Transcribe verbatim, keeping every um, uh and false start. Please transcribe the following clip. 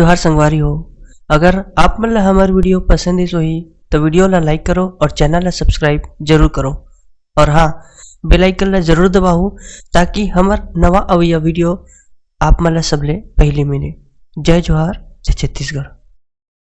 जोहार संगवारी हो, अगर आप मन ला हमर video पसंद आइस होही, तो video ला like करो और channel ला subscribe जरूर करो। और हाँ, bell icon ला जरूर दबाओ, ताकि हमर नवा अवइया video आप मन ला सबले पहली मिले। जय जोहार, जय छत्तीसगढ़।